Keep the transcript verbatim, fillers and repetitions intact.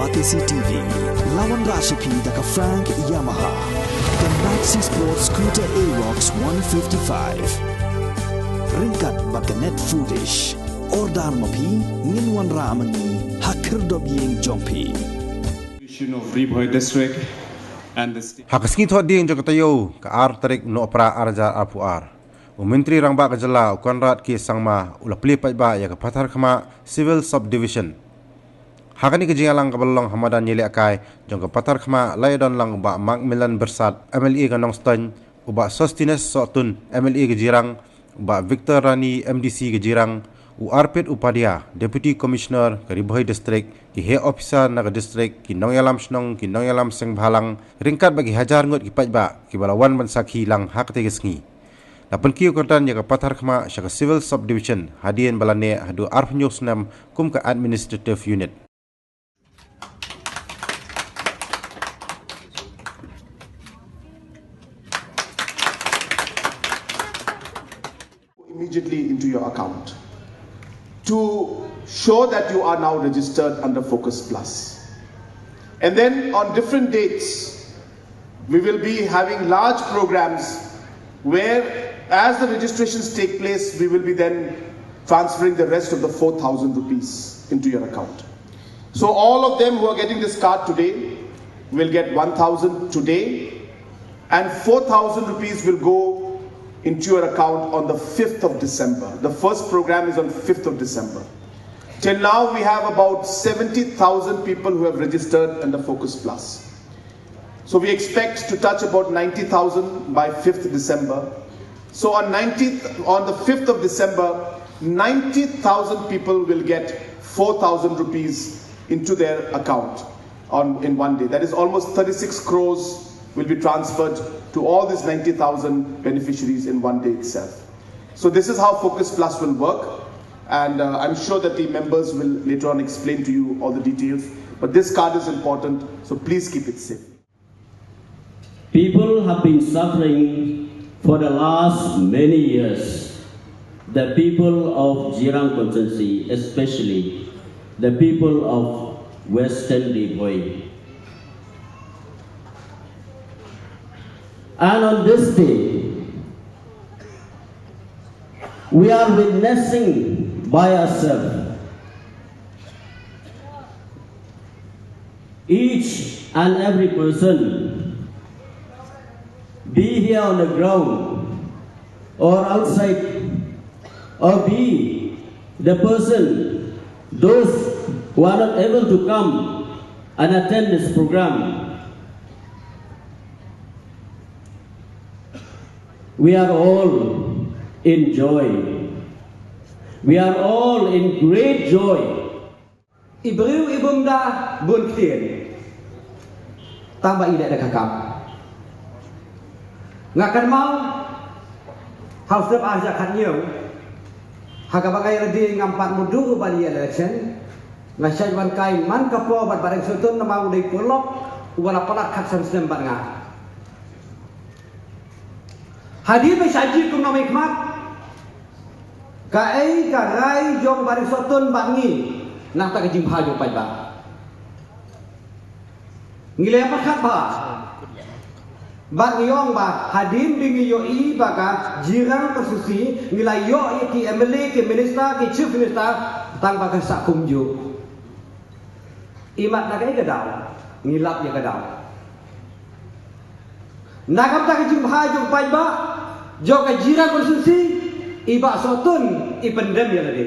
Batesi T V, la wanrah sha phi da ka Frank Yamaha, ka Maxi Sport Scooter Aerox one fifty-five. Ryngkat bad ka Net Foodish. Order ma phi, ngin wanrah ma ngi ha khyrdop ïing jong phi. Division of Ri Bhoi District and the state. Ha ka sngi Thohdieng jong ka taïew, ka ar tarik Nohprah ar hajar arphew ar, u Myntri Rangbah ka jylla u Conrad K Sangma u la plie paidbah ïa ka Patharkhmah Civil Subdivision. Ha kane ka jingïalang kaba la long ha madan ïalehkai jong ka Patharkhmah, la ïadon lang u Bah Macmillan Byrsat, M L A ka Nongstoiñ, u Bah Sosthenes Sohtun, M L A ka Jirang, u Bah Victor Rani, M D C ka Jirang, u Arpit Upadhyay, Deputy Commissioner ka Ri Bhoi District, ki heh officer na ka district, ki nongïalam shnong, ki nongïalam seng bhalang, ryngkat bad ki hajar ngut ki paidbah kiba la wan ban sakhi lang ha katei ka sngi. La pynkiew kyrdan ïa ka Patharkhmah sha ka Civil Subdivision hadien ba la neh haduh arphew hynñiew snem kum ka Administrative Unit. Immediately into your account to show that you are now registered under Focus Plus. And then on different dates, we will be having large programs where, as the registrations take place, we will be then transferring the rest of the four thousand rupees into your account. So all of them who are getting this card today will get one thousand today, and four thousand rupees will go into your account on the fifth of December. The first program is on fifth of December. Till now, we have about seventy thousand people who have registered under Focus Plus. So we expect to touch about ninety thousand by fifth December. So on nineteenth, on the fifth of December, ninety thousand people will get four thousand rupees into their account on, in one day. That is almost thirty-six crores will be transferred to all these ninety thousand beneficiaries in one day itself. So this is how Focus Plus will work, and uh, I'm sure that the members will later on explain to you all the details. But this card is important, so please keep it safe. People have been suffering for the last many years. The people of Jirang constituency, especially the people of Western Ri Bhoi. And on this day, we are witnessing by ourselves, each and every person, be here on the ground or outside, or be the person, those who are not able to come and attend this program. We are all in joy. We are all in great joy. I briew i bym da bun ktien, tang ba i leh da ka kam. Nga kynmaw ha u snem ar hajar khathynñiew, ha kaba nga ïa lade ngam pat mudui ruh ban ïa election, nga shait wan kai man ka por bad Bah Ringsotun namar u dei u paralok uba la palat khatsan snem bad nga. Hadien ba shah jied kum u nongmihkhmat, kaei ka rai jong Bah Ringsotun bad ngi na ka bynta ka jingbha jong paidbah? Ngi la ïapyrkhat bha bad ngi ong ba hadien ba ngi ïohi ba ka Jirang constituency ngi la ïoh ïa ki M L A, ki minister, ki chief minister, tang ba ka sah kumjuh. Imat na kaei ka daw ngi lap ïa ka daw? Na ka bynta ka jingbha jong paidbah jong ka Jirang constituency, i Bah Sohtun i pyndem ïa lade.